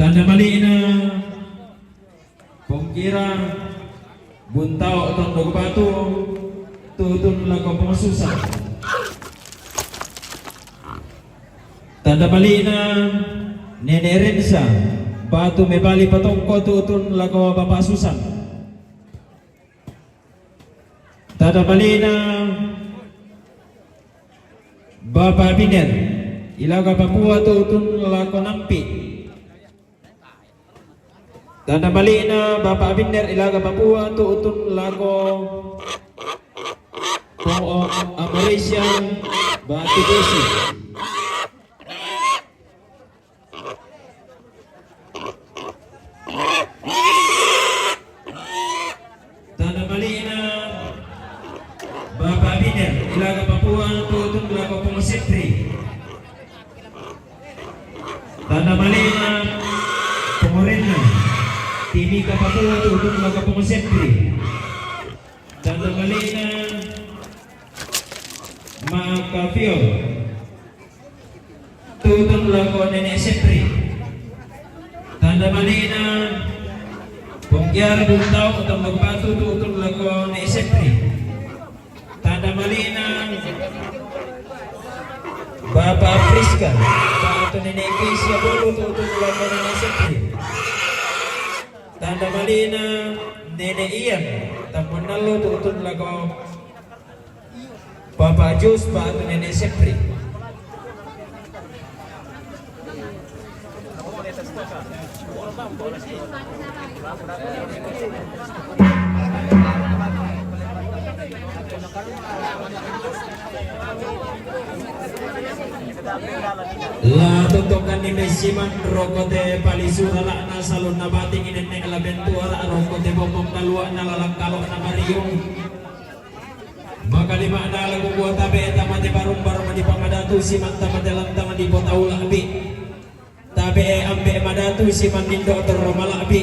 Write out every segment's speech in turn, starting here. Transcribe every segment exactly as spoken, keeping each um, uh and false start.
Tanda mali'na Pongkira Buntao Tondok Batu, tu'tun lako Pongasusa. Tanda mali'na Nene Rensa Batu Mebali Patongko, tu'tun lako Bapa Susan. Tanda mali'na Bapa Biner Ilaga Papua, tu'tun lako Nampi. Tanda mali'na Bapa Biner Ilaga Papua, tu'tun lako Pong Amoresia Batu Besi. Tanda mali'na Bapa Biner Ilaga Papua, tu'tun lako Pong Setri. Tanda mali'na Pongorenna Timika Papua, tu'tun lako Pong Setri. Tanda mali'na Makafio, tu'tun lako Nene Setri. Tanda mali'na Pongkiara Buntao Tondok Batu, tu'tun lako Nene Setri. Tanda mali'na Bapa Priska Batu Nene Kesia Bolu, tu'tun lako Nene Setri. Tanda mali'na Nene Ian Tambuannallo, tu'tun lako Papa Jus Batu Nene Setri. La tottokanni messiman roko te palisu rala'na salonna batingi nenne' la bentuara roko te bombong kalua'na lalakkalona mariung. Makalima'na lagu kua tabe' tamate barung-barung di pamadatu siman tamate lantang di potau la'bi. Tabe' ambe' madatu siman nindo torro mala'bi.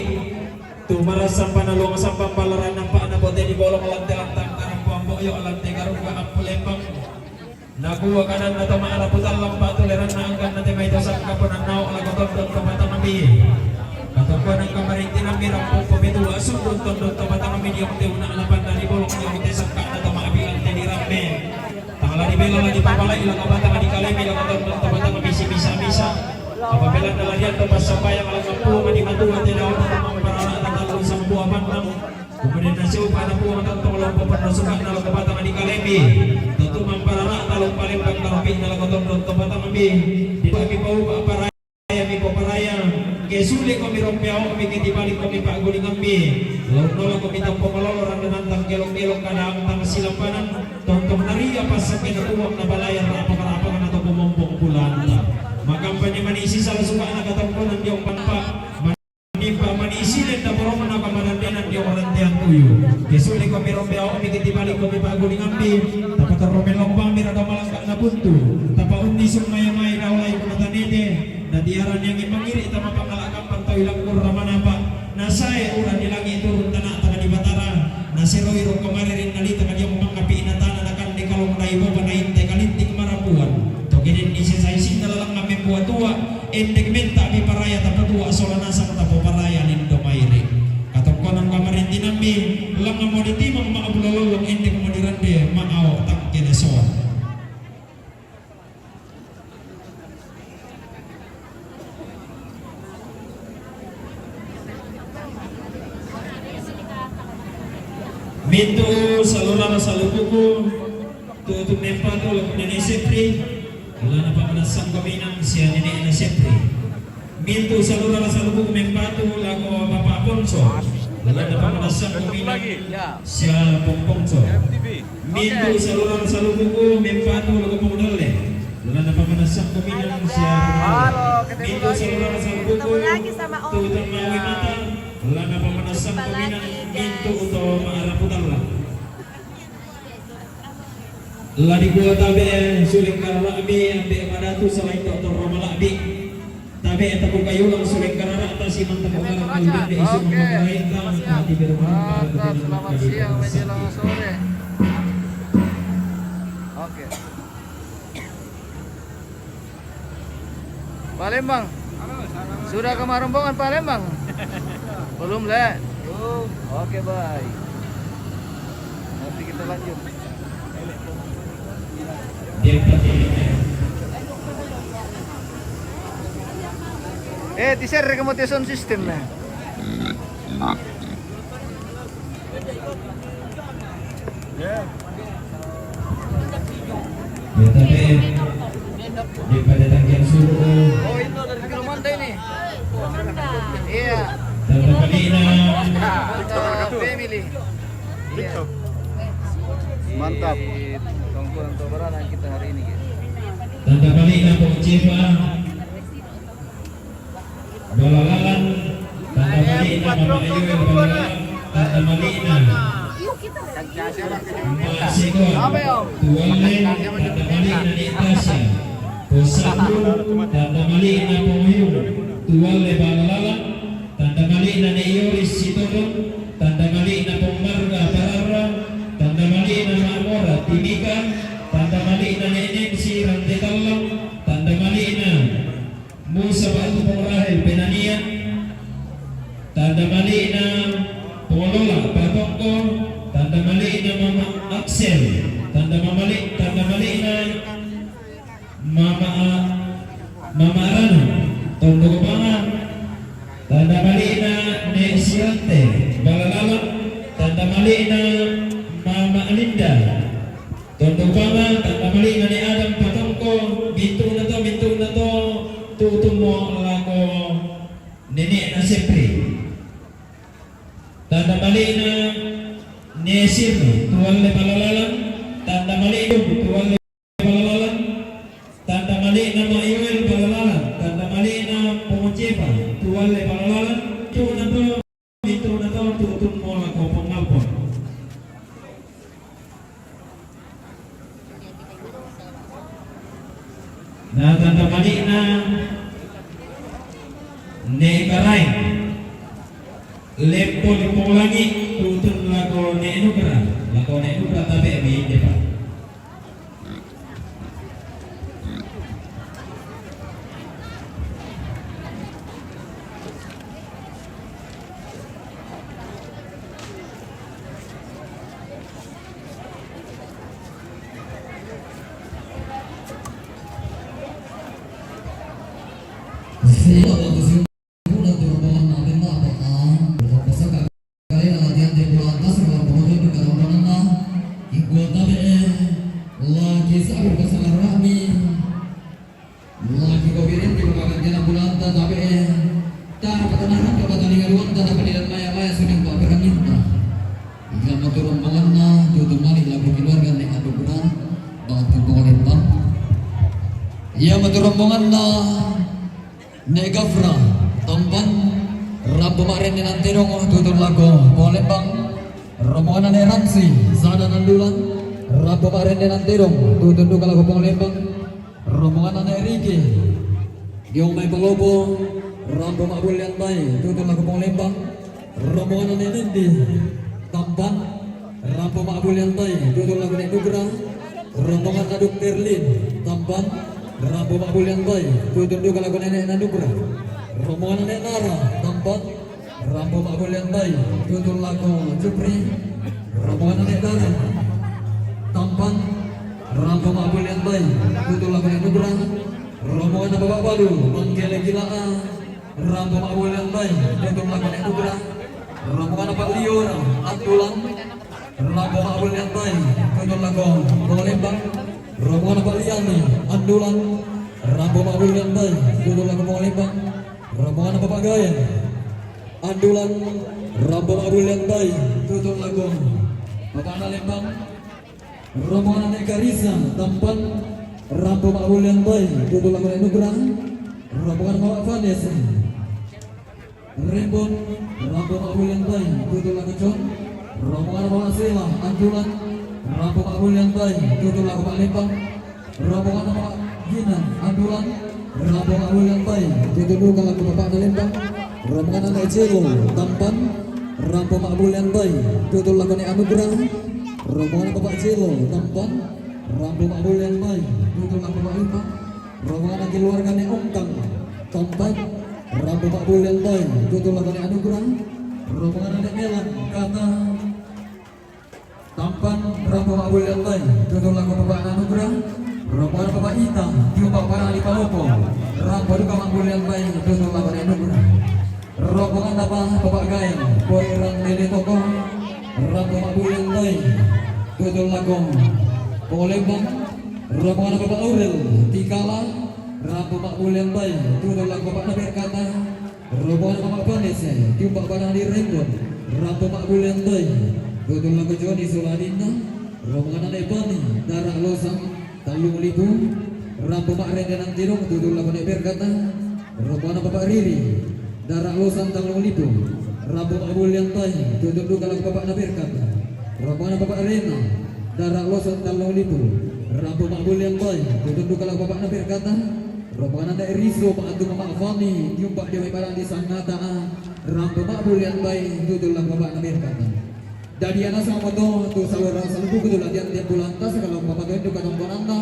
Tu marassampana luang sampang pallaran nampa'na bote di bolong lante lantang tarampuang bo'yo lante garungga appu lembang. Nakua kadanna to ma'rapu tallang patuleranna angkanna te mai to sakka ponannao lako tondon to patamambi. Katokkonan kamarintinammi rampung popetua sundun tondon to patamambi diong te una lapanna di bolong diong te sakka na to ma'bi lante di ramme. Tang la dibela la dipapalai lako batang di kalemi lako tondon to batang bisi bisa-bisa. Apabila na la dianto passambayang lako puang di matua te daun mamparana tallu sambu apannang. Kemudian nasiupa na puang tentong lompo penno suka na lako batang di kalemi. Tentu mamparana talung palembang karopi na lako tondon to batang bi. Di bagi pau apa Miko paraya, ke sule ko mi rompe ao'mi, ke tibali ko mi pa'gulingammi, lao nola ko mi tampo malolo randanantang kelong-kelong kadaang tang silampanan, tontong naria passakke natuang nabalayar ra'paka-ra'paka na to kumompong pulanta. Makampani manisi sala suka'na katongkonan diong pampa, manimpa manisi lenda porongna kamadandenan diong ranteang tuyu. Ke sule ko mi rompe ao'mi, ke tibali ko mi pa'gulingammi, tapatorro mellong bangmi rada malangka na buntu, tapaundi summae-mae daolai ko natanete, Natiarani anging mangiri tama pangala' kampang tau ilangkurra manapa, nasae uran di langi' turun tana'taka di batara, naseroi rokko mariring nalitaka diong pangapi'na tana, nakande kalong dai boba naintai kalinting marapuan. Toke denni sesa isinna lalangngang membua tua, endek menta'mi paraya tapatua sola nasang tapoparaya lindo mairi'. Katokkonan kamarintinammi, langngammo ditimang ma'bula lollong, endekmo dirande ma'ao takkelesoan. Mintu' salurana salukuku, tu'tu mempatu lako Nene Sepri, ulana pamanassang kaminang sia nene'na Sepri. Mintu' salurana salukuku mempatu lako Bapa Ponso, ulana pamanassang kaminang sia Pong Ponso. Mintu' salurana salukuku mempatu lako Pong Dalle, ulana pamanassang kaminang sia Pong Dalle. Mintu' salurana salukuku, tu'tu mawi mata, ulana pamanassang kaminang mintu' to ma'rapu tallang. La dikua tabe' suleng karara'mi, ambe' madatu salain to torro mala'bi'. Tabe' tapukayulang suleng karara'ta simanta pokalang. Oke, oke. Mantap, selamat siang menjelang sore. Oke. Palembang. Sudah ke rombongan Palembang? Belum, Le? Belum. Oke, bye. Nanti kita lanjut. Eh, ti serre' ka mo' te sound system, nah. Ya, tapi daripada tangkiang suruh. Oh, ini dari Firman ini. Iya. Tanta Malina. Tanta family. Iya. Mantap. Di tongkrongan Tobarana kita hari ini, gitu. Tanta Malina, Pong Cepa. Balalalan, tanta malina, Mama Yoel Balalalan, tanta malina, Mama Sigor, Tuwale, tanta malina ni Tasha, Posatu, tanta malina, Pong Mayung, Tuwale Balalalan, tanta malina ni Yoris Sitodong, tanta malina, Pong Marga Parara, tanta malina, Ma'mora Timika, tanta malina ni Nancy Rantetalong, tanta malina, Musa Batu, Pong Rahel Penanian, tanta malina, Pong Lola Patongko, tanta malina, Mama Axel, tanta mamali-, tanta malina, Mama, Mama Arano, Tondo Banga, tanta malina, Ne Sirante Balalalan, tanta malina, Mama Linda, Tondo Banga, tanta malina ni Adam Patongko, mintu'na to, mintu'na to, tu'u tummo lako nene'na Sepri. Tanta malina ni Sirno, Tuwale Balalalan, tanta malina, Tuwale Balalalan, tanta malina, Ma Yoel Balalalan, tanta malina, Pong Cepa, Tuwale Balalalan, tu'u na to, mintu'na to, tu'u tummo lako Pong Alpon. Na tanta malina, Ne Karaeng, Leppo Leppo Langi, tutun lako Ne Nugra, lako Ne Nugra tabe' mi depa. Lagi kopirinti ko pangantena bulanta tabe'e, tara patanarang ka patalingaduanta, tapadilan maya-maya suding pa'peranginta. Iya matu rombonganna, tutu mali lako keluarga Ne Anugrah, batu Polembang. Iya matu rombonganna, Ne Gafra, Tampan, rampo ma'renne nantedong, tutu lako Polembang. Rombonganna Ne Ramsi, Sada Nandulan, rampo ma'renne nantedong, tutu duka lako Polembang. Rombonganna Ne Riki, Giong Mai Palopo, rampo ma'bullian tai, tutu lako Polembang. Rombonganna Ne Nindi, Tampan, rampo ma'bullian tai, tutu lako Ne Nugra. Rombonganna Dokter Lin, Tampan, rampo ma'bullian tai, tutu duka lako nene'na Nugra. Rombonganna Ne Nara, Tampan, rampo ma'bullian tai, tutu lako Jupri. Rombonganna Ne Dara, Tampan, rampo ma'bullian tai, tutu lako Ne Nugra. Rombonganna Bapak Balu, Manggele Gila'a, rampo ma'bullian tai, tutu lako Ne Nugra. Rombonganna Pak Liora, Andulan, rampo ma'bullian tai, tutu lako Polembang. Rombonganna Pak Liani, Andulan, rampo ma'bullian tai, tutu lako Polembang. Rombonganna Bapak Gaen, Andulan, rampo ma'bullian tai, tutu lako Bapa'na Lembang. Rombonganna Ne Karisa, Tampan, rampo ma'bullian tai, tutu lako Ne Nugra. Rombonganna Bapak Vanes, Rembon, rampo ma'bullian tai, tutu lako Con. Rombonganna Bapak Sela, Andulan, rampo ma'bullian tai, tutu lako Palembang. Rombonganna Bapak Ginan, Andulan, rampo ma'bullian tai, tutu duka lako Bapa'na Lembang. Rombonganna Ne Celo, Tampan, rampo ma'bullian tai, tutu lako Ne Anugrah. Rombonganna Bapak Celo, Tampan, rampo ma'bullian tai, tutu lako Palembang. Rombonganna keluarga Ne Ongkang, Tampan, Rampo Pak Bulian Toy, tutul lagu Nek Anugrah. Rombongan Nek Melan, Kata. Tampan, Rampo Pak Bulian Toy, tutul lagu Bapak Anugrah. Rombongan Bapak Ita, tiup Bapak Parang di Palopo. Rampo duka Pak Bulian Toy, tutul lagu Nek Anugrah. Rombongan Bapak, Bapak Gael, Boy Rang Lele Toko. Rampo Pak Bulian Toy, tutul lagu Polembang. Rombongan Bapak Aurel, Tikala. Rampo Pak Bulian Toy, tutul lagu Bapak Naber Kata. Rombongan Bapak Panis, tiup Bapak Parang di Rembon. Rampo Pak Bulian Toy, tutul lagu Joni Suladina. Rombongan Nek Pani, Darak Losang, Talung Lipu. Rampo Pak Rende Nang Tidung, tutul lagu Nek Berkata. Rombongan Bapak Riri, Darak Losang, Talung Lipu. Rampo Pak Bulian Toy, tutul duka lagu Bapak Naber Kata. Rombongan Bapak Rena, Darak Losang, Talung Lipu. Rampo Pak Bulian Toy, tutul duka lagu Bapak Naber Kata. Rombongan Nek Riso, Pak Atung Mak Fani, tiup Pak Dewi Parang di Sanata. Rampo Pak Bulian Toy, tutul lagu Bapak Naber Kata. Dadi ana sama to, tu saudara saluku kudu latihan tiap bulan tas kalau Bapak Tuhan duka nongkonanna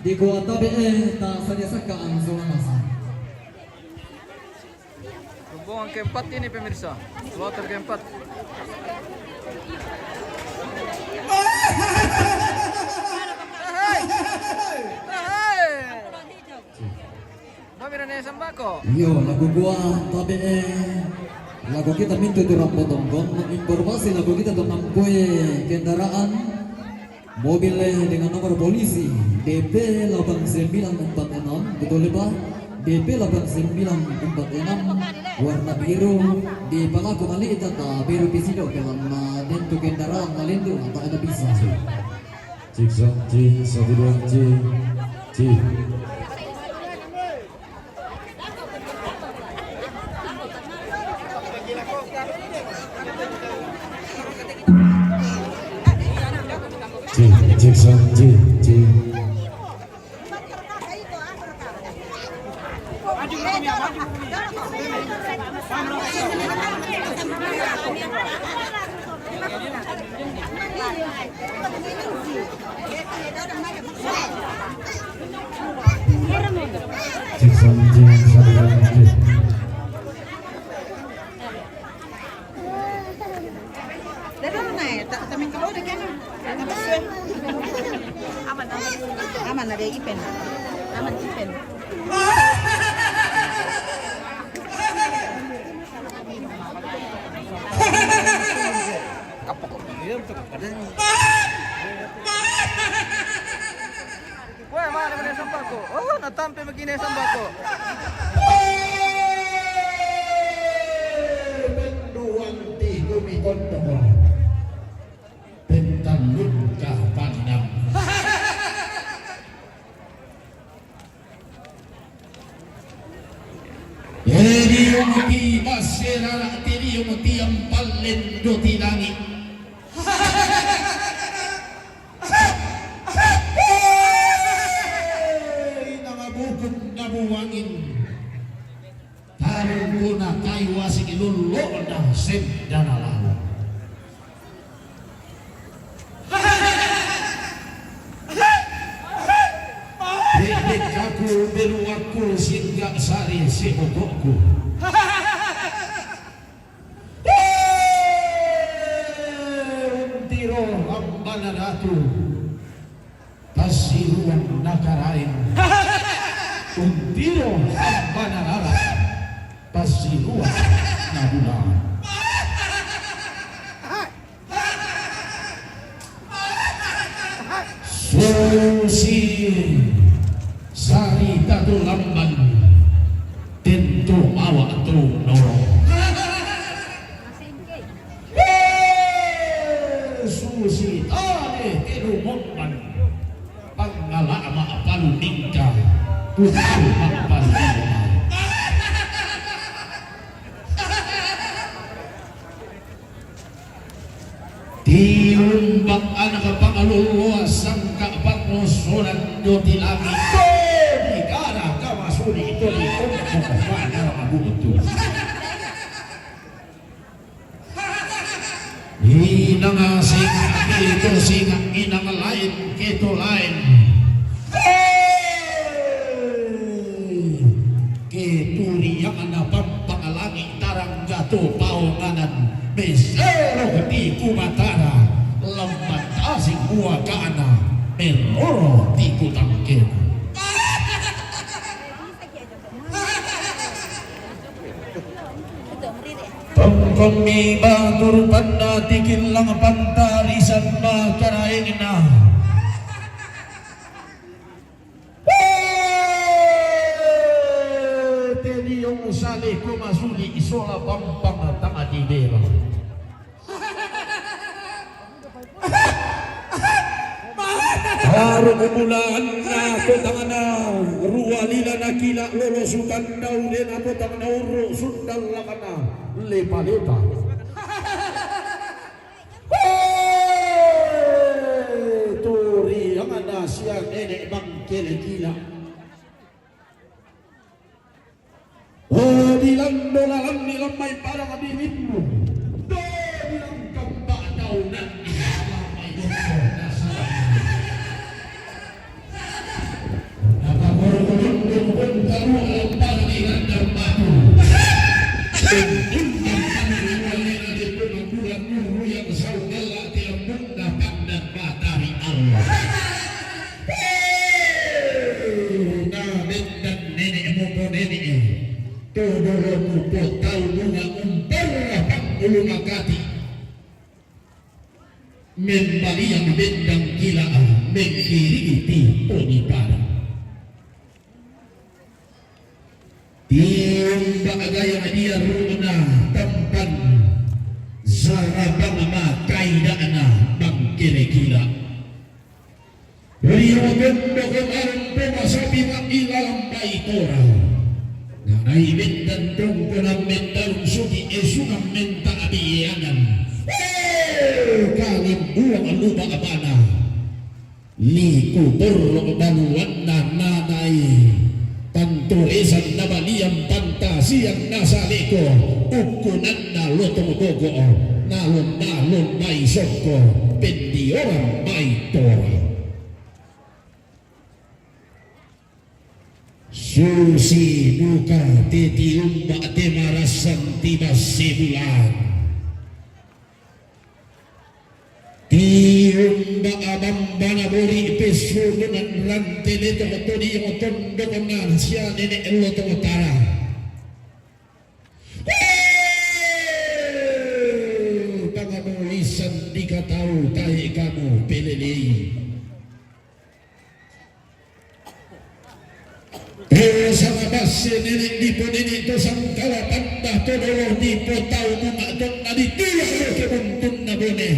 di kuota B E tak saja saka angsulan masa. Rombongan keempat ini, pemirsa. Kloter keempat. Hei! Hei! Mami Rene Sambako. Iyo, lagu gua tabe, eh, lagu kita mintu tu Rampo Tongkon. Informasi lagu kita tu nampoi kendaraan. Mobil, eh, dengan nomor polisi D P delapan sembilan empat enam, betul, Pak? D P delapan sembilan empat enam, warna biru, di palaku mali tata biru pisido dalam, eh, tentu kendaraan lalindu tak ada bisa. Cek, cek, satu, dua, cek, cek. Cek, cek, sound, cek, cek. Cek, sound, cek, satu, dua, cek. Aman, aman. Aman, ada Ipen. Aman, Ipen. Kapok. Iya, betul. Ada. Weh, mana, mana sambako? Oh, natampe begini sambako. Menduang di gumi kondo. Tentang luka pandang. Jadi, yung ti basera, ti yung ti ang palen do ti langit. Inangabukod na buwangin. Tarong ko na kaiwa si Lolo na sendanalan. Dikdik aku beluwaku singga sari si pokokku. Untiro ambana datu. Pasiruan nakarain. Untiro ambana rara. Pasiruan nabula. Susi sari tatu lamban. Tentu mawa tu noro. Susi tane telu mokman. Pangala ma palu ningka. Tutu ma palu ningka. Tiumbak anak pangaluluwa sangka pangosonan do ti langit. Di kada kamasuni itu di kumpul pada mabutu. Inang singa, itu singa, inang lain, ketu lain. Ketu riang na pam Waka'na meroro ti kutangkena. Tongkon mi batu rupanna ti killang pantarisan makaraengna. Teniong sale ko masuli sola pampang tama di bela. Baru kumulaanna ko tangana rua lila nakila lolo sutandau dena ko tangana urru sundallakana lepa-lepa. Turiangna sia nene bangkele kila. Oh, bilang dolalan ni lambai pada kami rindu. Do bilang kempak daunan ni lambai doktor nasara. Apa korong-korong pun taruh lempar di randang batu. Undang kami di wali nanti pun bulan nuru yang saudara tiap bunda pandan batari Allah. Na bendan nene' mupo nene', todolo mupo tau bunga umperra pangulu makati. Membaliang bendang kila'a mengkiringi ti ponipada. Tiumba gaya dia runa tampan zarabang makaida'na bangkele kila. Rio tondoko malumpo masapi ma'ilalang baitora. Nanai bendan tongkonan mendaun sugi esungan menta abianan. Eh, kalimbuang luba abana. Liku borrok baluanna nanai. Pantoresan nabalian pantasian nasaleko. Ukkunanna lotong bogo'o. Nalon-nalon mai sokko. Pendioran mai tora. Susi duka te tiumba te marassan tibasse bulan. Tiumba abambana bori pessununan rante leto todiyong tondokna sia nene' ello totara. Tangamo isan dikatau tae kamu pelelei. Tosa mabasse nene' diponene' to sangkala tanda to dolo dipotau bunga tonna ditulak lo ke buntunna bone.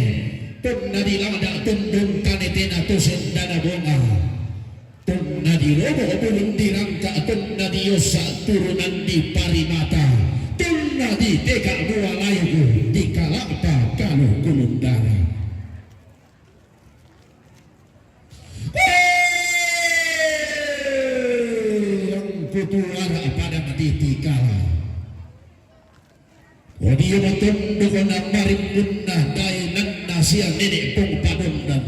Tonna dilada tondong tane tena to sendana bonga. Tonna dirobo bulung dirangka tonna diossa turunan diparimata. Tonna diteka bua laibu dikala'pa kalu kulundara. Yang kutuara pada mati tikala. Odio matondoko namarimbunna daenanna sia nene' pong padondan.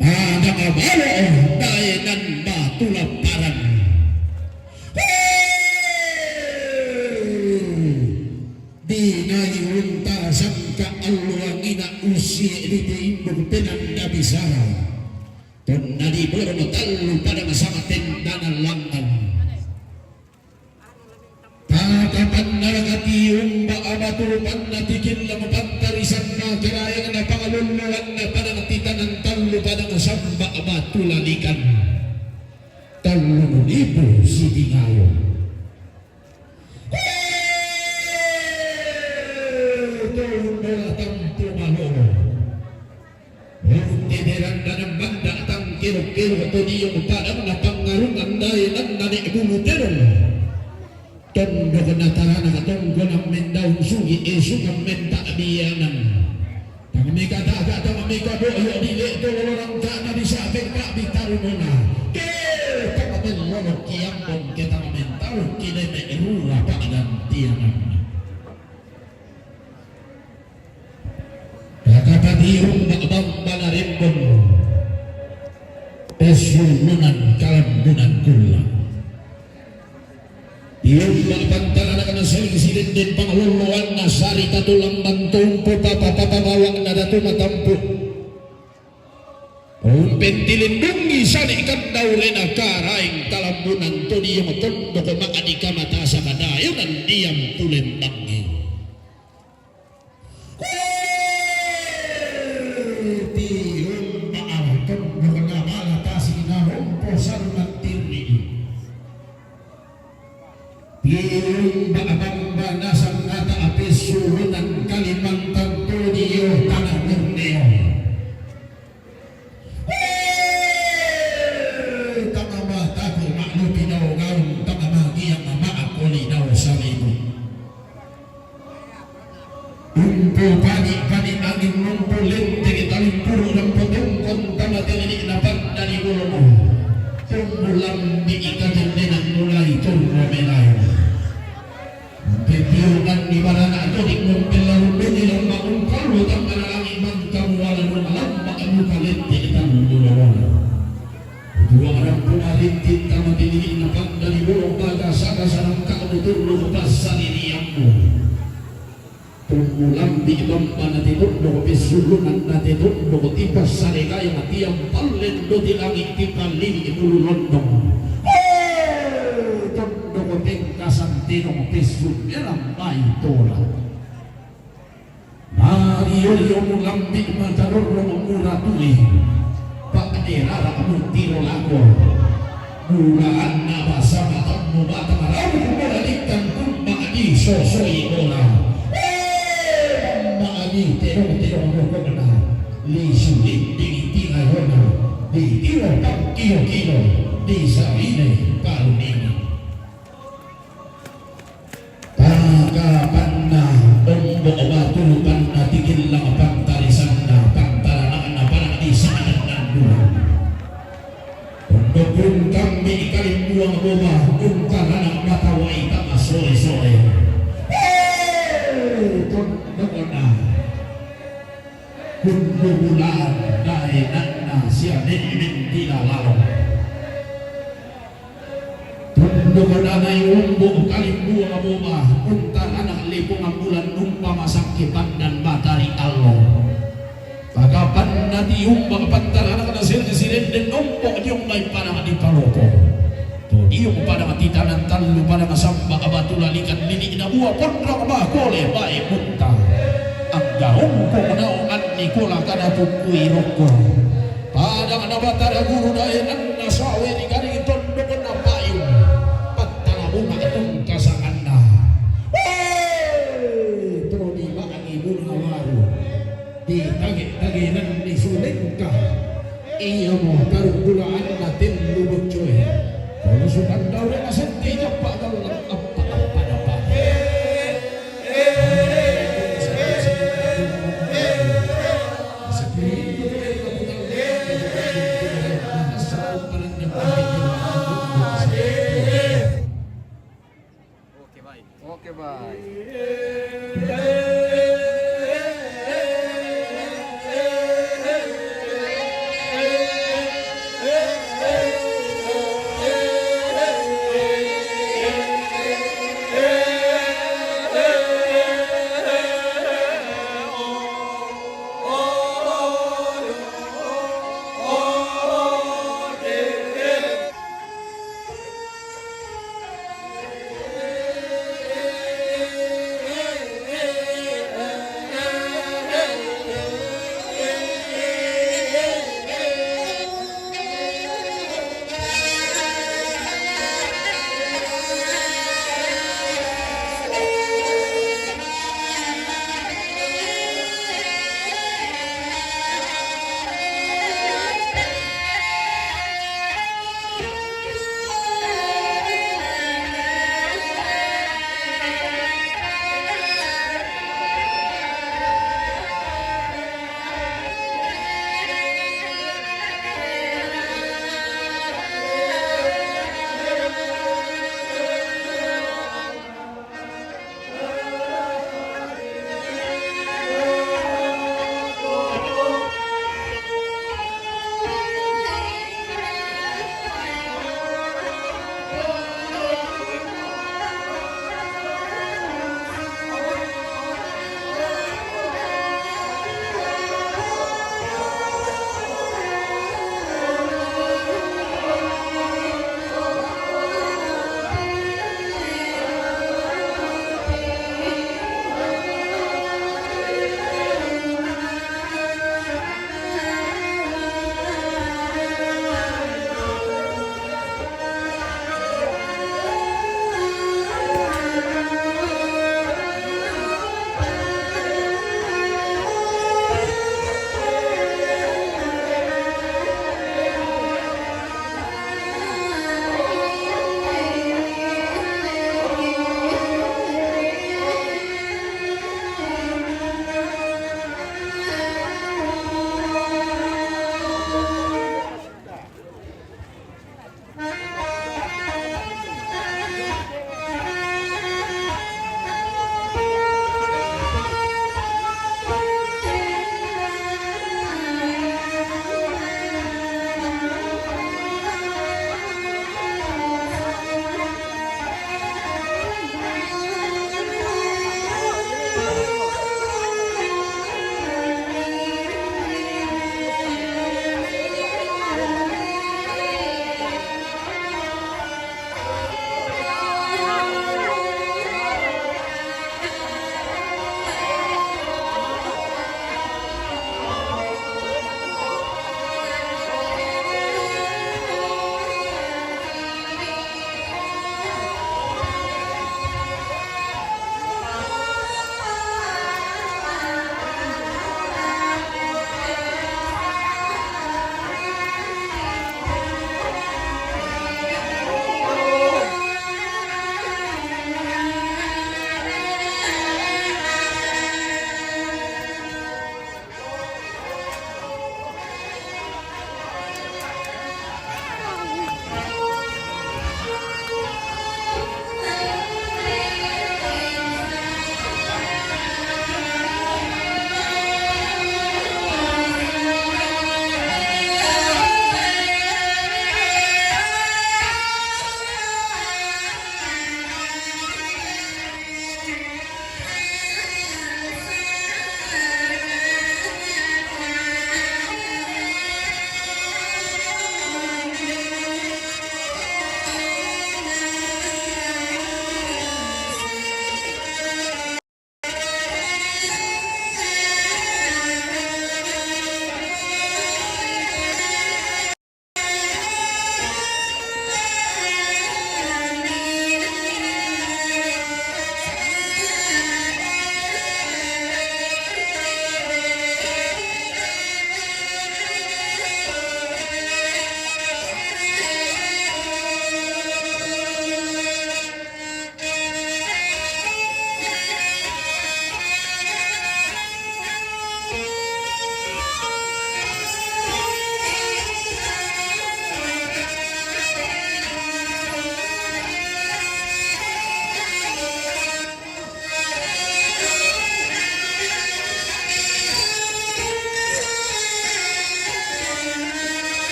Pada mabalo daenan batu lapparan. Dinai unta sangka alluangina usie di timbung penanda bisara. Tonna di borong tallu pada masama tendana langan. Tatapanna lagati umba amatulupanna tikillang pantarisanna keraengna pangalulluanna pada titanan tallu pada masamba batu lalikan. Tallu lipu sitingayo. Tau bola tampu malolo. Teberanna manda tangkero-kero to diong padang na pangarungan daenanna ne' bulu terong. Tondok na tarana tongkonan mendaun sugi esungan menta bianan. Tang mika taga tang mika boyo di le to lolorang kana bisa pekka bitarunona. Ke tang melolo kiambon ke tang mentau kile me rua pagantianan. Nakapatiung bambana rembong. Pesununan kalambunan kulla. Tiumba pantalanakna seng sidenden panglolloanna sarita tulang bantumpu papa-papa bawakna datu matampu. Umpentilindungi sane' kandau rena Karaeng Talambunan to diong tondok ma'di kamata sakadayonan diam pulembangi. Tiumba' tondok namala tasi narompo sarungan tirri. Tiumba' bamba nasang ata' apessurunan Kalimantan to dio tana Borneo. Tama mataku ma'lupi dao gaun, tama magiang ma'akoli dao saribu. Umpu pani-pani angin, umpu lenteng talimpuru, umpu tungkon tama tinini' na pandani bolomo. Tumbu lambi' ikatendenan mulai turro melai. Umpe tiukan di barana' todi' umpe larunduni lamba' ungkalu tangkana langi' mangkamuala nung lamba' muka lenteng talimpuru. Tuang rampo marintin tama tinini' na pandani bolo baga saka sarangka muturru passaririammu. Tumbu lambi' bamba na titondok pessulunan na titondok tipassarekae na tiampallen do ti langi' tipallili' bulu londong. Tondok pengkasan tenong pessu melambai tola. Mariollo mulambi' matarorrong muratuli. Pa'de rara' mutiro lako. Mulaanna basa matammu mata marau muradikkang kumma'di sosoi bola. Ma'di terong-terong rokokna. Lisu linding tingayona. Ditiro pangkio-kio. Disarine parunini. Pakapanna ombo' batu panna tikillang pantarisanna pantaranakna panna di sa'adanna dua. Tondokun kambi kalimbuang boba untaranak matawai tama sore-sore. Tondokna kundubulan daenakna siade'den tilalalo. Tunduk danai umbu' kalimbuang boba, untaranak lipungan bulan umpama sakke pandan matari allo. Pakapanna tiumba' pantaranakna sireng sirenden nompo' diong mai padang dipalopo. To diong padang titanan tallu padang samba' batu lalikan lili'na bua ponrang bakole bae mutta. Angga ungkung nao anni kola kana tukkui rokko. Padang na Batara Guru daenanna sawe ri garing tondok na payung. Pattala bunga tungka sanganna. Wee! Toni ba'angi bunga waru. Ditage-tagenanni sulengka. Iamo tarung bulaanna tellu boccoe. Polusukan daure na setti jappa gallang appa-appa dapa. Oke, bye.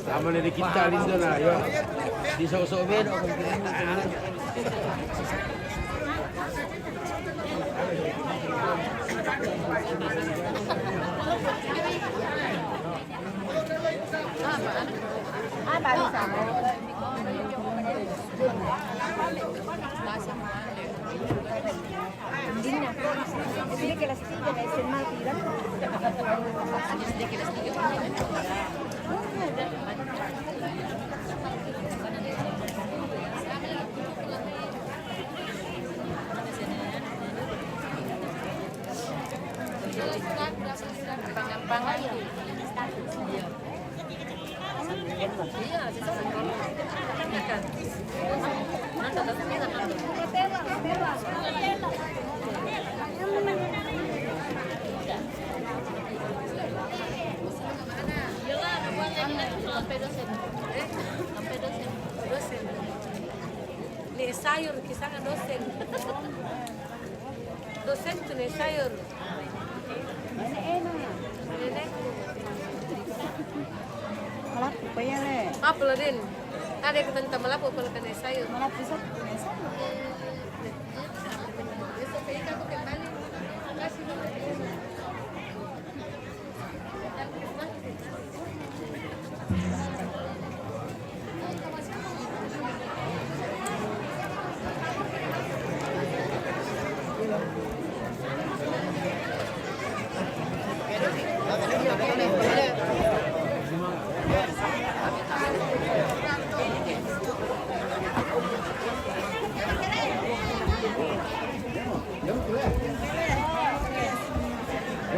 Amo ne di kita lindo na, yo. Di so-so beno. Ni sayur, kisanga dosen. Dosen tu ni sayur. Malapu pa ia le. Apa lo din? Ada kita minta malapu apa lo kena sayur? Malapu sa, kena sayur.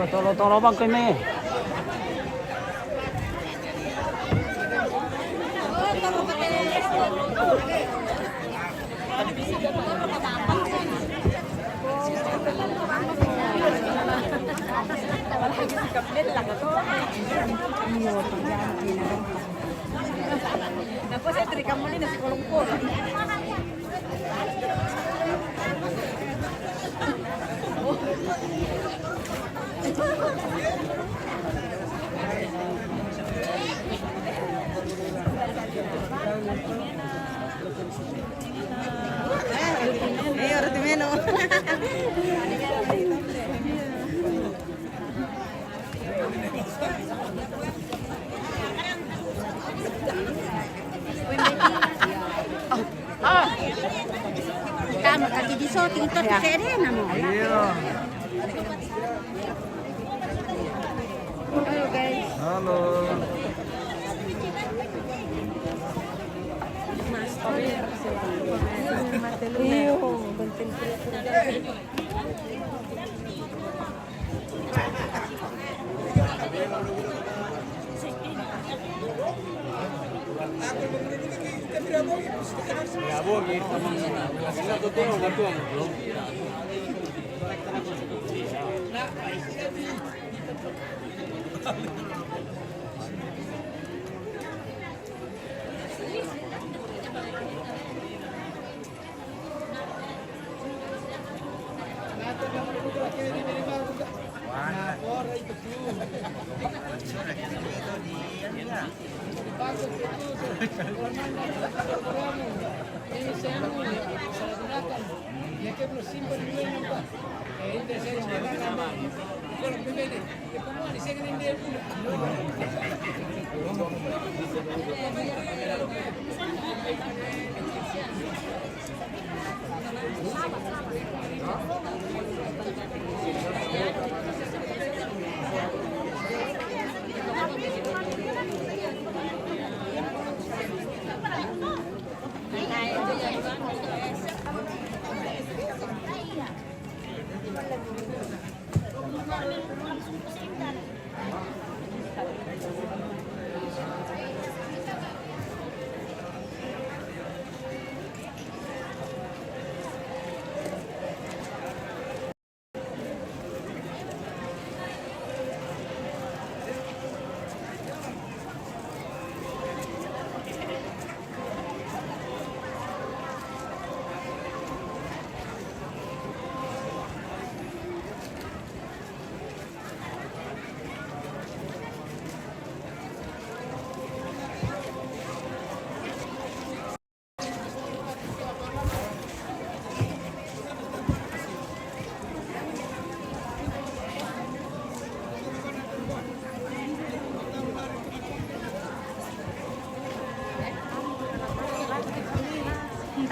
Yo, tolo, tolo, bang, kau ini. Tama, kaki di so, tingkot, kaya dia namo. Iya. Halo, guys. Halo. Iyo, bentin.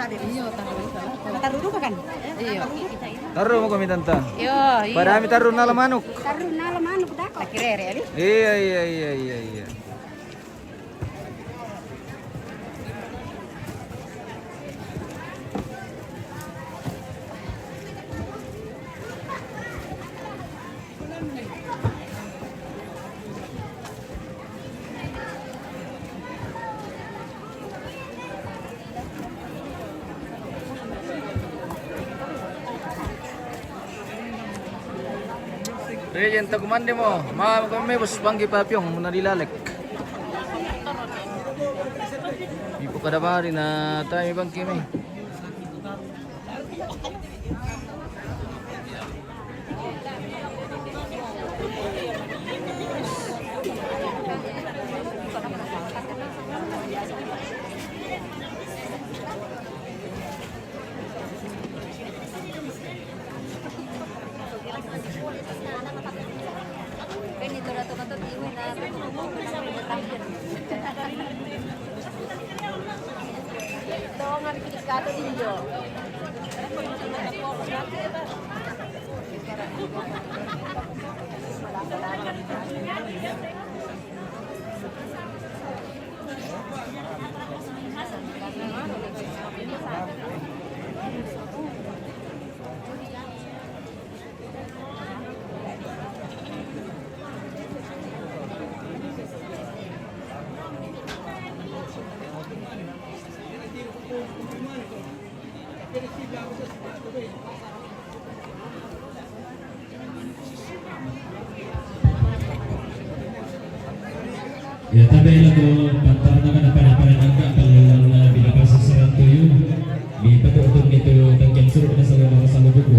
Iyo, tarru. Tarru duka kan? Iyo. Tarru mo kami, tanta. Iyo, iyo. Pada kami tarru nala manuk. Tarru nala manuk dako. Laki rere, ali? Iya, iya, iya, iya, iya. Regen, taku mande mo. Ma, kami bos bangki papiong muna dilalek. Ipo kada bari na tayo bangki mi. Ya, tabe' lako pantarna kan apa-apa yang angka, kalau, eh, bila pasal serang tuyu, di petuk tu gitu, tangkian suruh kena sama-sama buku.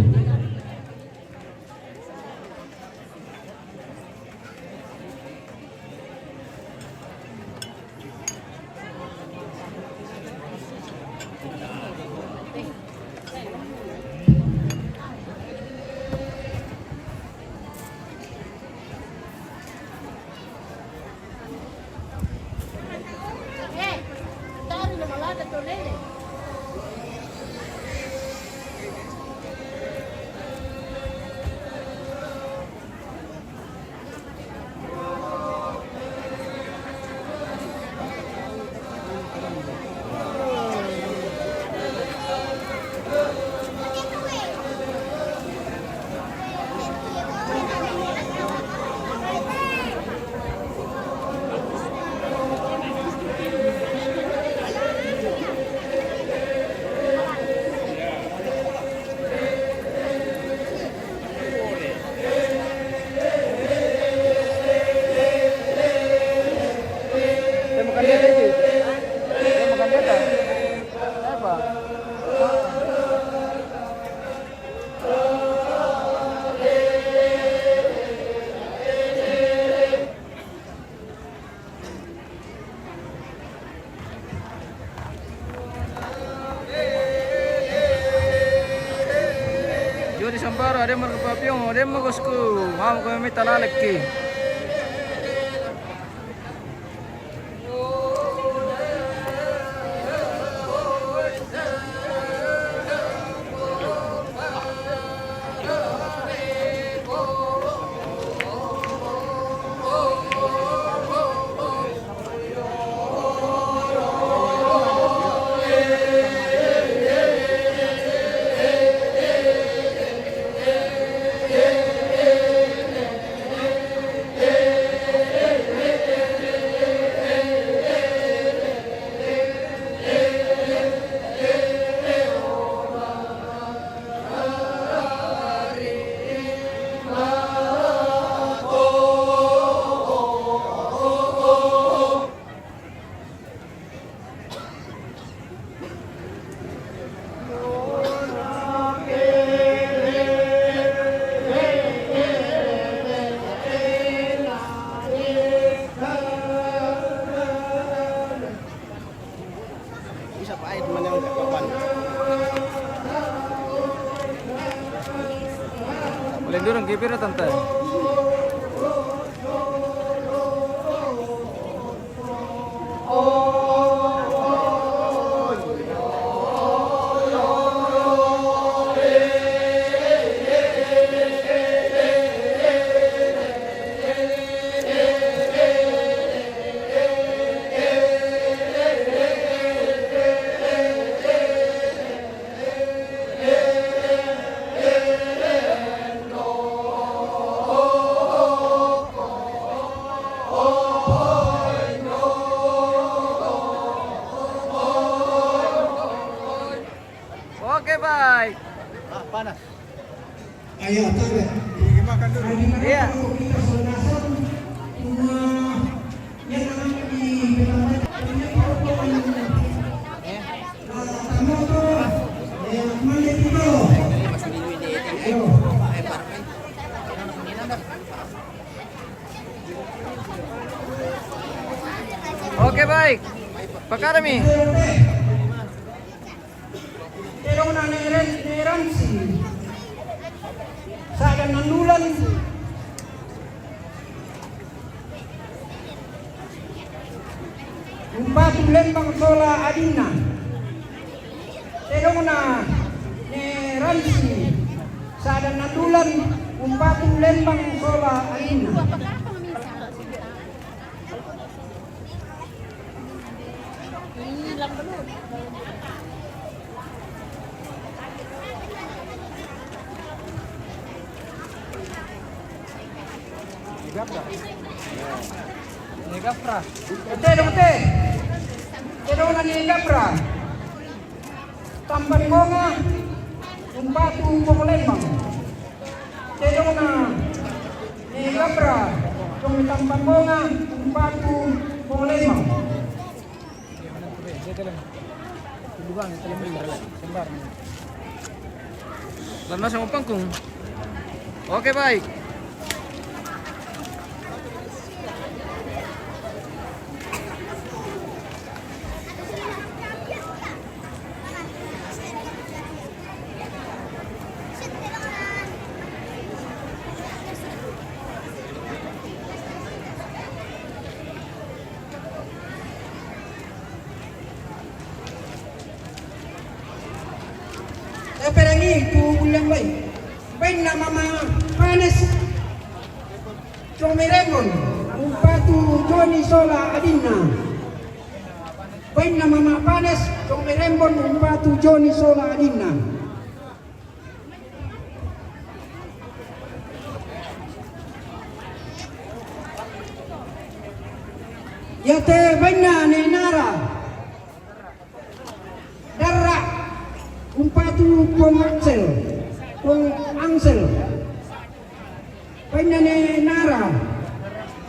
Demmo ko papio, demmo ko sku, mau ko mita lalekki. Boleh durung ki pira, Tante? Oke, baik. Ah, panas. Ayo, tabe. Iya. Oke, baik. Pakara mi. Tedong na ne Ren-, ne Ransi. Sa'dan Nandulan. Umpatu Lembang sola adinna. Tedong na ne Ransi. Sa'dan Nandulan. Umpatu Lembang sola adinna. Negapra. Negapra. Ete dong, ete. Ete dong, negapra. Tamban Bonga, umpatu Pong Lembang. Tedong na ne Gabra, Pong Tamban Bonga, umpatu Pong Lembang. Lama sama pangkung. Oke, baik. Taperangi tu bulan bai. Bainna mama panes. Cong Merembon, umpatu Joni sola adinna. Bainna mama panes, Cong Merembon, umpatu Joni sola adinna. Iate bainna ne Nara. Darra, umpatu Pong Angsel, Pong Angsel. Bainna ne Nara,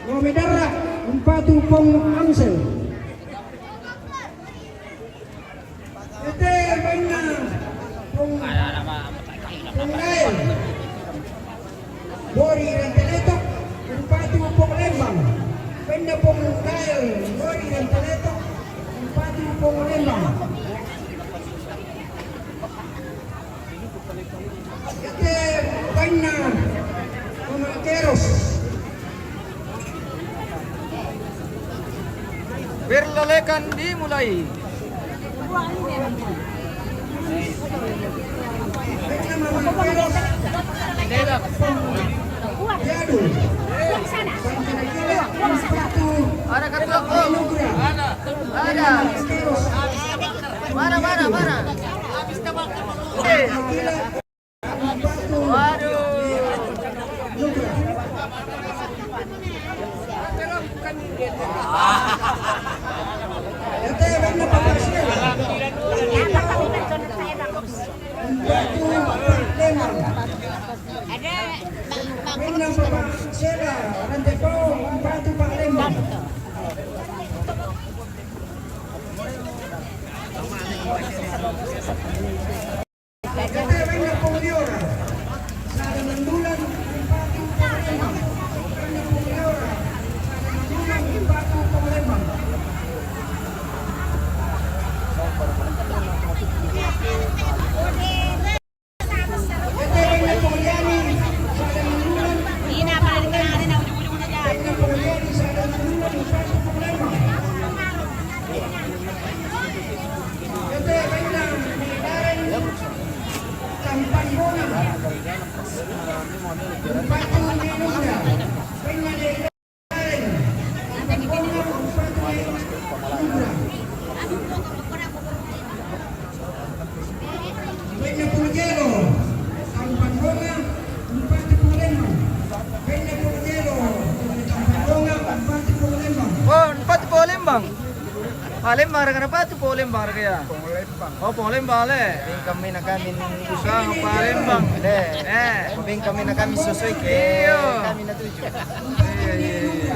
Nome Darra, umpatu Pong Angsel. Ete bainna Pong, Pong Gael. Gori Renteletok, umpatu Pong Lembang. Bainna Pong Gael, Gori Renteletok, umpatu Pong Lembang. Ete Pemain Mama Keros. Perlalekan dimulai. Ada ketua, ada. Mana, mana, mana? Waduh. Oh, empat Palembang. Palembang, raga apa tu Palembang, raga ya? Oh, Palembang le. Beng kami na kami ni. Palembang. Le. Eh. Beng kami na kami sosoi ke. Iyo. Kami na tuju. Iyo, iyo, iyo, iyo.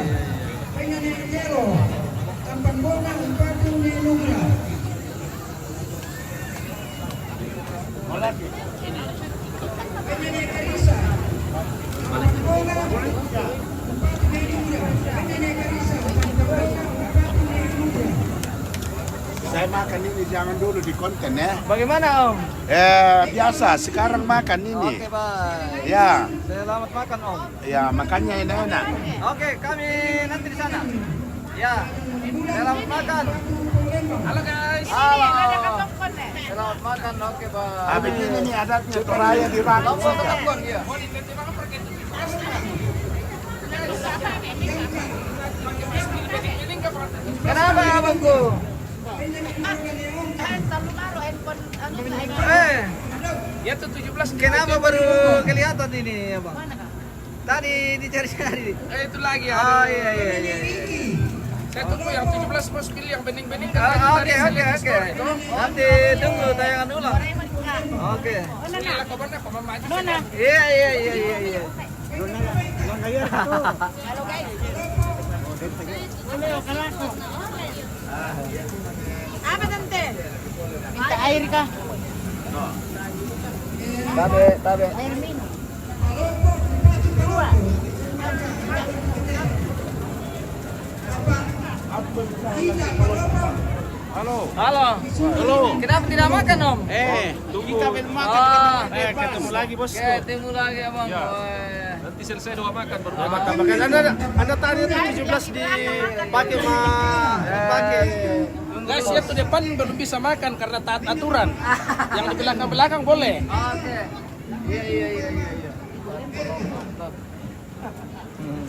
Saya makan ini zaman dulu di konten, ya. Bagaimana, Om? Eh, biasa, sekarang makan ini. Oke, Bang. Ya. Selamat makan, Om. Ya, makannya enak-enak. Oke, kami nanti di sana. Ya. Selamat makan. Halo, guys. Halo. Selamat makan. Oke, Bang. Ah, begini nih adatnya, Toraya di Ratu. Lombok ke Lombok, ya. Kenapa, abangku? Eh, ya tuh tujuh belas. Kenapa baru kelihatan ini, Abang? Tadi dicari-cari. Eh, itu lagi, oh, aduh. Iya, iya, iya, iya. Saya tunggu yang tujuh belas, Bos, pilih yang bening-bening, kan. Ah, tadi oke, saya oke, lihat di oke. Story, tuh. Nanti tunggu tayangan ulang. Oke. Iya, iya, iya, iya, iya. Apa, Tante? Minta air kah? Tabe, tabe. Air minum. Halo. Halo. Halo. Kenapa tidak makan, Om? Eh, tunggu. Kita belum makan, ah, kita belum makan. Eh, ketemu lagi, Bos. Ketemu lagi, Abang. Ya. Wah. Nanti selesai doa makan, baru doa makan. Anda, anda tadi itu tujuh belas dipakai, ma-, dipakai. Guys, yang ke depan belum bisa makan karena taat aturan. Yang di belakang-belakang boleh. Oke. Iya, iya, iya, iya, iya. Mantap. Hmm.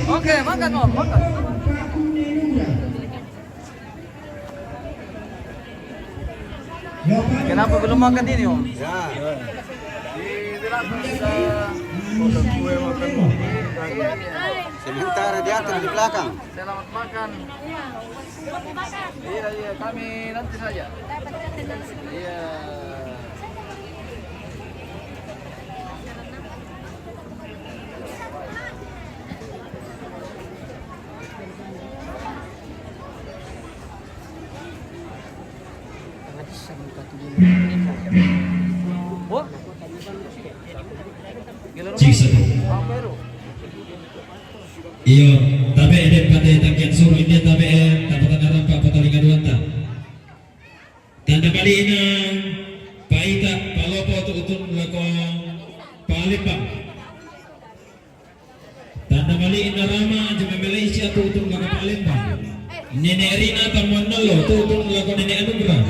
Oke, makan, Om, makan. Kenapa belum makan ini, Om? Ya. Sementara diantar di belakang. Selamat makan. Iya, iya, kami nanti saja. Iya. Oh? Gila, Romo. Apa itu? Iyo, tabe' de' pate takian suru' inde tabe' e, tapatanaran pa patalingaduanta. Tanda mali'na Paita Palopo tu'utun lako Palembang. Tanda mali'na Rama Jeme Malaysia tu'utun lako Palembang. Nene' Rina Tamuannallo tu'utun lako Nene' Anugrah.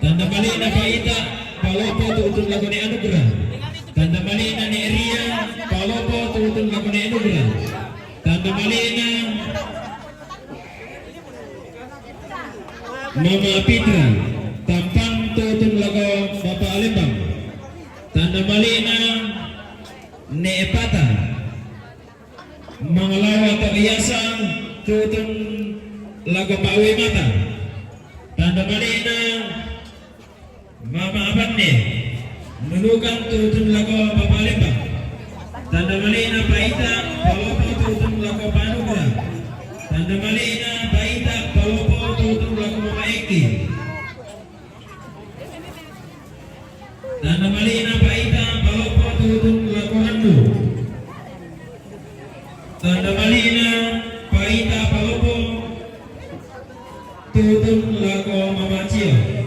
Tanda mali'na Paita Palopo tu'utun lako Nene' Anugrah. Tanda mali'na Nene' Ria Palopo tu'utun lako Nene' Anugrah. Tanda mali'na Mama Pitra, Tampang tu'utun lako Bapa' Alembang. Tanda mali'na Nene' Pata, Mangalawa to Iyasa tu'utun lako Pa'uwi Mata. Tanda mali'na Mama Abanne, Nunukan tu'utun lako Bapa' Alembang. Tanda mali'na Paita Palopo tu'utun lako Panuka. Tanda mali'na Paita Palopo tu'utun lako Mama Eki. Tanda mali'na Paita Palopo tu'utun lako Randu. Tanda mali'na Paita Palopo tu'utun lako Mama Cia.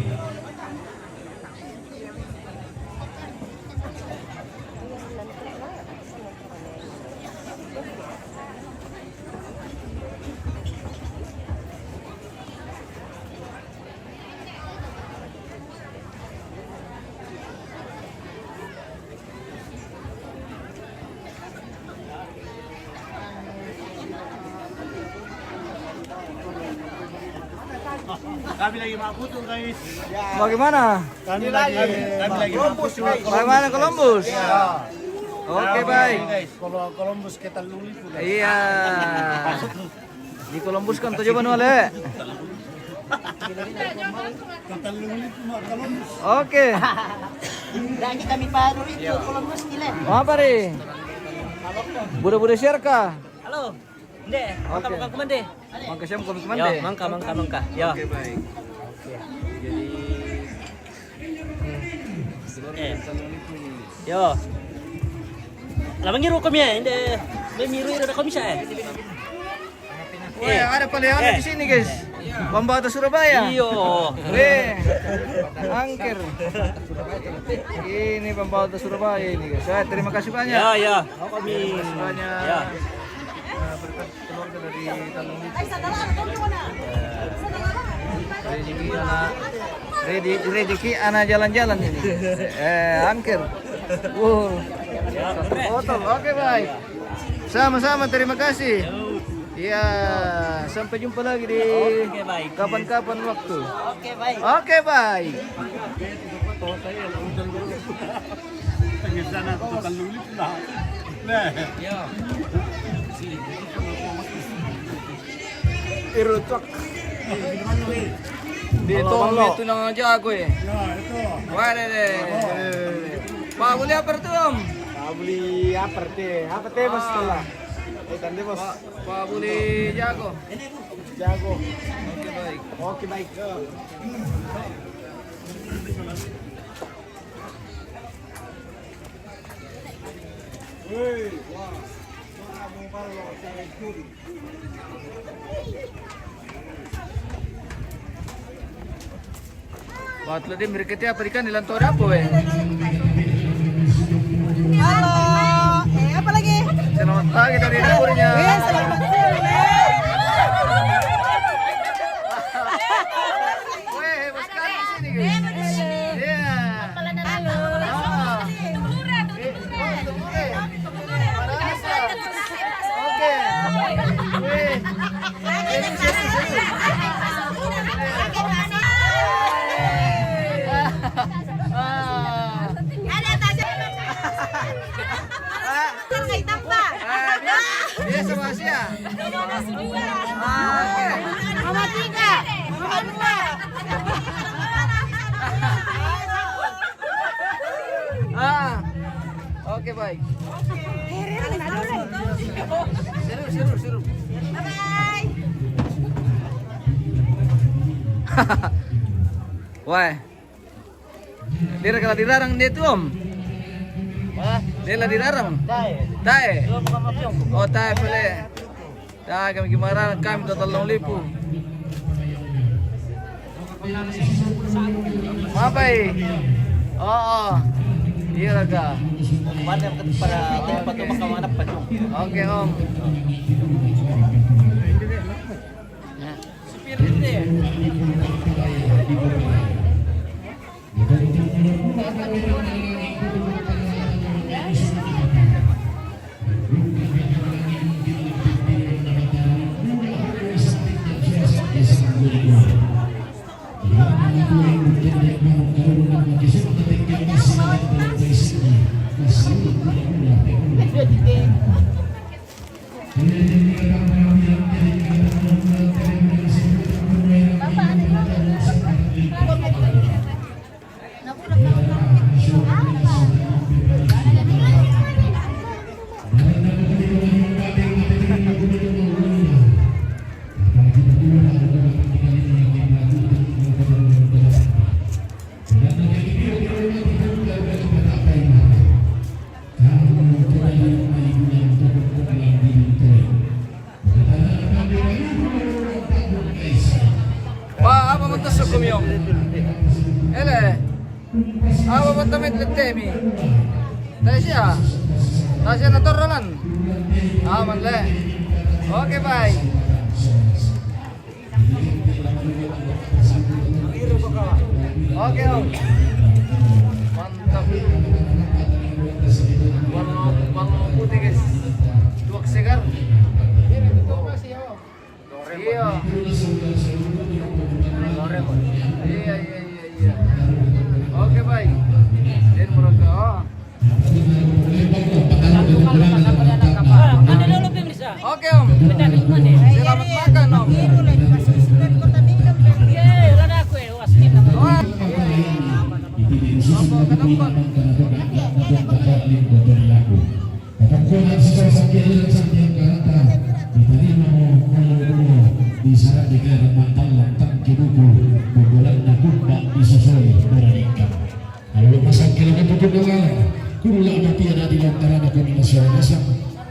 Kami lagi maputu, guys. Bagaimana? Kami lagi, kami lagi maputu. Bagaimana Columbus? Ya. Oke, baik. Guys, kalau Columbus kita luli, guys. Iya. Di Columbus kan tujuh benua, le. Kita luli, Columbus. Oke. Dan kita mi baru itu Columbus, gile. Apa, Ri? Buda-buda siarka. Halo. Nde, mangka, oke, mangka kumande. Mangka siam kami kumande. Yo, mangka, mangka, mangka. Yo. Oke, baik. Oke. Jadi, eh. Yo. Lah mangiru kami ya, inde. Mangiru ira kami sa eh. Weh, ada pale anu di sini, guys. Pambata Surabaya. Iyo. Weh, angker. Ini pambata Surabaya ini, guys. Ya, terima kasih banyak. Ya, ya. Terima kasih banyak. Ya. Eh, berkat keluarga dari Tanjung Lipo. Rezeki anak, redi-, rezeki anak jalan-jalan ini. Eh, angker. Wow. Satu botol. Oke, baik. Sama-sama, terima kasih. Ya, sampai jumpa lagi di kapan-kapan waktu. Oke, baik. Oke, baik. Tengah sana, tukang lulit lah. Nah. Irutuk. Di Tom itu nang jago ya. Ya, itu. Wah, deh, deh. Pak, beli apa tuh, Om? Pak, beli apa teh? Apa teh, Bos? Ah. Setelah. Eh, tante, Bos. Pak, Pak, beli jago. Jago. Oke, baik. Oke, baik. Buat lo, Dim, rikete apa ikan di lantai apa, weh? Halo. Eh, apa lagi? Selamat pagi dari dapurnya. Iya, selamat pagi. Weh, hebat sekali di sini, guys. Iya. Halo. Oke. Wih. Serius, serius, serius. Ah. Ah. Ah, dia, dia sama Asia. Ah, oke. Mama tiga. Mama dua. Ah, oke, baik. Seru, seru, seru. Bye-bye. Wah. Dia kalau dilarang dia tuh, Om. Hah? Dia lah dilarang. Tae. Tae. Dia bukan mafiong. Oh, tae pale. Ya, kami gimana? Kami total long lipu. Mapay? Oo. Iya raga. Mana para tayo pa ito makamanap pa ito. Okay, om. Supir ito eh. Pa, apa mo to, Sukumyong? Ele. Apa mo to, met letemi? Tayo siya. Tayo siya na torolan. Aman le. Okay, bye. Okay, oh. Mantap. Bang, bang putih, guys. Duwag sigar. Iya. Iya, iya, iya, iya. Okay, bye. Then, murag ka, oh. Okay, om. Salamat makan, om. Katangkuhan sa sakit sa tiyang karata, itarima mo, mo, mo, di sarap di kaya mantal lang tang kibuko, bubulan na kumba, di susoy, buraling ka. Kalau pasang kailangan tutup na lang, kurula na tiya na di lang tarana ko nila sa nasa,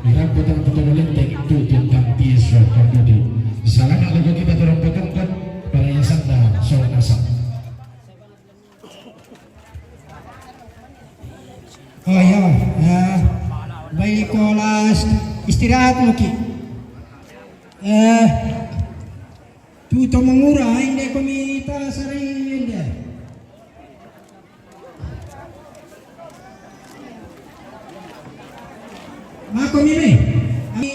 ilang putang putang ulit, tek, tutup tang tiya sa pagdudu. Salamat lang kita turang putang kan, para yasan na sa nasa. Oh, iya, ya. Baik, ko last istirahat mo ki. Eh, tuto mangura, hindi ko mita sa rin, hindi. Mako mimi. Ami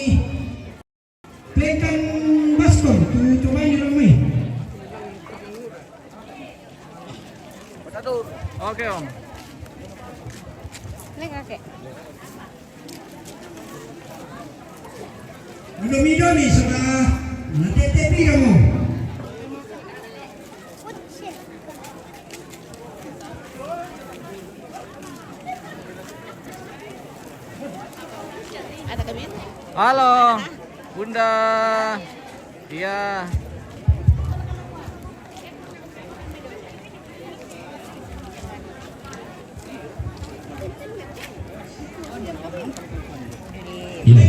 Pekan Baskor, tu, tu main di rumah. Okay, om. Ini kakek. Mido-mido ni, sudah. Nanti tepi kamu. Halo, Bunda. Iya. Iya.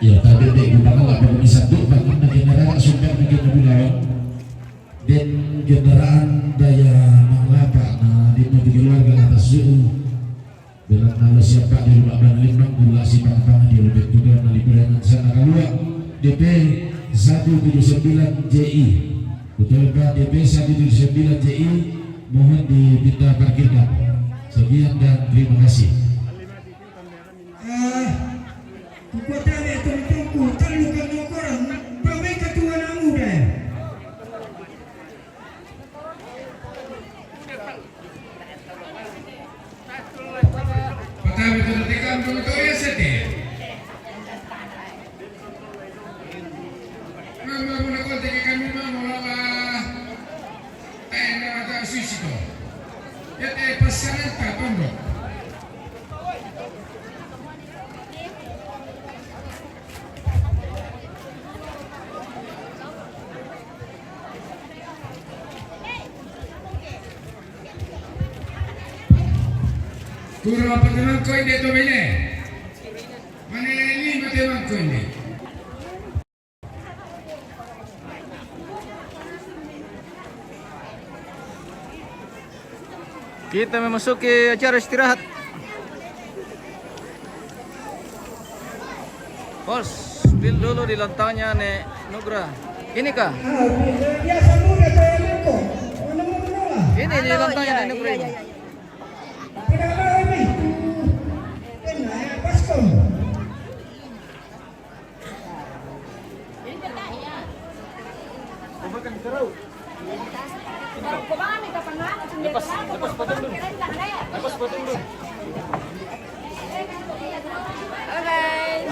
Iya, tadi dek, di belakang ada bisa duduk, bahkan lagi ngerasa sumpah bikin lebih lawan. Dan kendaraan daya manglapa, nah, di keluarga atas suhu. Dalam nama siapa di rumah Bang Limbang, gula si Bang Bang, dia lebih kuda, nali kuda, sana keluar. D P satu tujuh sembilan J I. Betul, Pak, D P satu tujuh sembilan J I, mohon dipindah parkirkan. Sekian dan terima kasih. Eh, kekuatan itu, itu, itu, terluka koran, pamai ketua namu deh. Patabi tu nanti kan tu tu ya sete. Mama muna konti ke kami mama mama. Tena mata suicito. Ya te pasangan ka pondok. Kurang apa teman koin de to bene? Mana lima teman koin de? Kita memasuki acara istirahat. Bos, spill dulu di lantangnya, Nek Nugra. Ini kah? Ini di lantangnya, Nek Nugra ini.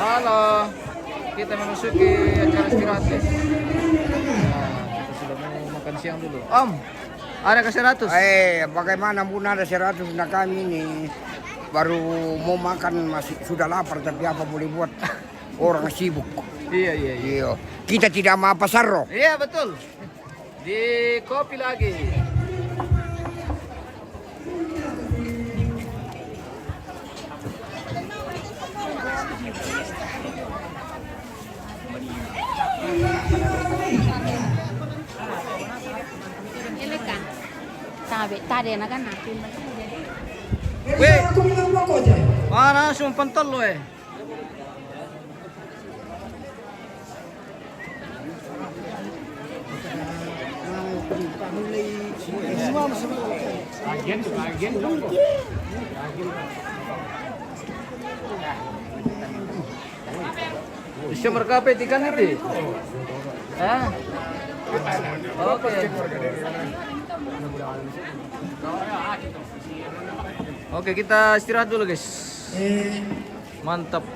Halo, kita memasuki acara istirahat, guys. Nah, kita sudah mau makan siang dulu. Om, ada ke seratus? Eh, bagaimana, Bu, ada seratus? Nah, kami ini baru mau makan, masih sudah lapar, tapi apa boleh buat? Orang sibuk. Iya, iya, iya. Iya. Kita tidak mau pasar, roh. Iya, betul. Di kopi lagi. Tabe, tade na kan natin. Weh, mana sumpan tolo, eh? Bisa merkape tikan itu? Hah? Oke. Oke, kita istirahat dulu, guys. Mantap.